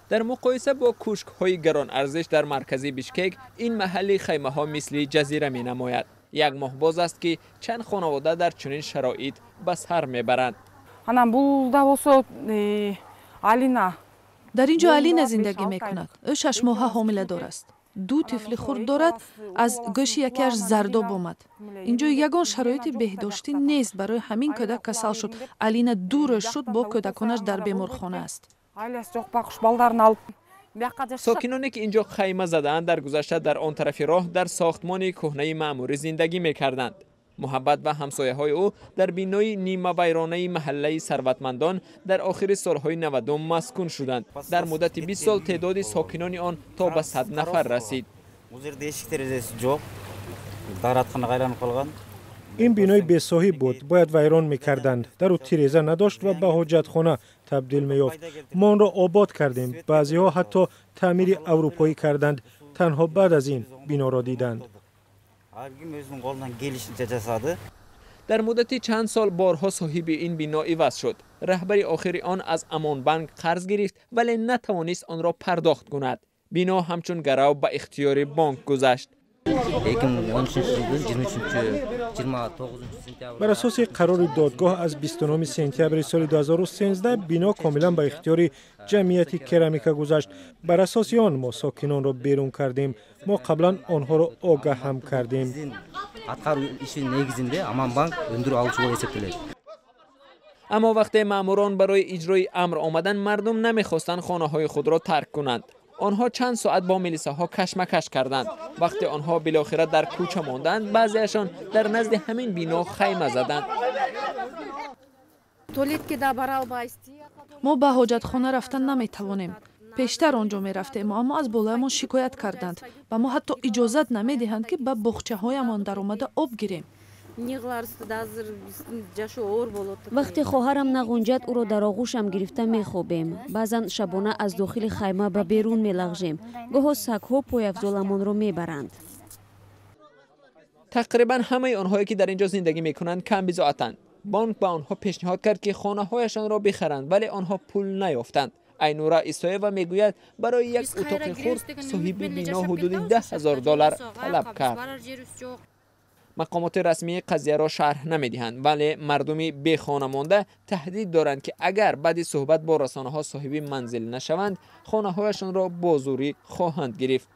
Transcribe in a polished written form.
Дар муқоиса бо кӯшкҳои гаронарзиш дар маркази Бишкек, ин маҳалли хаймаҳо мисли ҷазира менамояд. Як моҳ боз аст, ки чанд хонавода дар чунин шароит ба сар мебаранд. Анан бул да болсо Алина. Дар ин ҷо Алина зиндагӣ мекунад. Ӯ 6-моҳа ҳомиладор аст, ду тифли хурд дорад. Аз гӯши якеаш зардоб омад. Ин ҷо ягон шароити беҳдоштӣ нест, барои ҳамин кӯдак касал шуд. Алина 2 рӯз шуд, бо кӯдаконаш дар беморхона аст. Айласы жок, байкуш балдарын алып бияка жашашат. Сокиноне, ки ин ҷо хайма задаанд, дар гузашта дар он тарафи роҳ дар сохтмони кӯҳнаи маъмурӣ зиндагӣ мекарданд. Муҳаббат ва ҳамсояҳои ӯ дар бинои нимавайронаи маҳаллаи сарватмандон дар охири солҳои 90-ум маскун шуданд. Дар муддати 20 сол теъдоди сокинони он то ба 100 нафар расид. Бул жерде эшик терезеси жок, дааратканага айланып калган. Ин бинои бесоҳиб буд, бояд вайрон мекарданд. Дару тиреза надошт ва ба ҳоҷатхона табдил меёфт. Мо онро обод кардем, баъзеҳо ҳатто таъмири аврупоӣ карданд. Танҳо баъд аз ин биноро диданд. Ар ким өзүнүн колунан келишинче жасады. Дар муддати чанд сол борҳо соҳиби ин бино иваз шуд. Раҳбари охири он аз Амонбанк қарз гирифт, вале натавонист онро пардохт кунад. Бино ҳамчун гарав ба ихтиёри бонк гузашт. 2013-жылдын 23, 29-сентябрь. Бар асоси қарори додгоҳ аз 29 сентябри соли 2013 бино комилан ба ихтиёри ҷамъияти Керамика гузашт. Бар асоси он мо сокинонро берун кардем. Мо қаблан онҳоро огаҳ ҳам кардем. Биздин аткаруу ишинин негизинде Аман банк өндүрүп алуучу болуп эсептелет. Аммо вақте маъмурон барои иҷрои амр омаданд, мардум намехостанд хонаҳои худро тарк кунанд. Онҳо чанд соат бо милисаҳо кашмакаш карданд. Вақте онҳо билохира дар кӯча монданд, баъзеашон дар назди ҳамин бино хайма заданд. Туалетке да бара албайсыз. Мо ба ҳоҷатхона рафтан наметавонем. Пештар он ҷо мерафтем, аммо аз болоямон шикоят карданд. Ба мо ҳатто иҷозат намедиҳанд, ки ба боғчаҳоямон даромада об гирем. Эмне кыларыбызды да, азыр биздин жашоо оор болуп атат. Вақте хоҳарам нағунҷад, ӯро дар оғӯшам гирифта мехобем. Баъзан шабона аз дохили хайма ба берун мелағжем. Гоҳо сагҳо пойафзоламонро мебаранд. Тақрибан ҳамаи онҳое, ки дар ин ҷо зиндагӣ мекунанд, камбизоатанд. Бонк ба онҳо пешниҳод кард, ки хонаҳояшонро бихаранд, вале онҳо пул наёфтанд. Айнура Исоева мегӯяд, барои як утоқи хурд соҳиби бино ҳудуди 10 000 доллар талаб кард. Барар жерибиз жок. Мақомоти расмӣ қазияро шарҳ намедиҳанд, вале мардуми бехона монда таҳдид доранд, ки агар баъди суҳбат бо расонаҳо соҳиби манзил нашаванд, хонаҳояшонро бо зӯрӣ хоҳанд гирифт.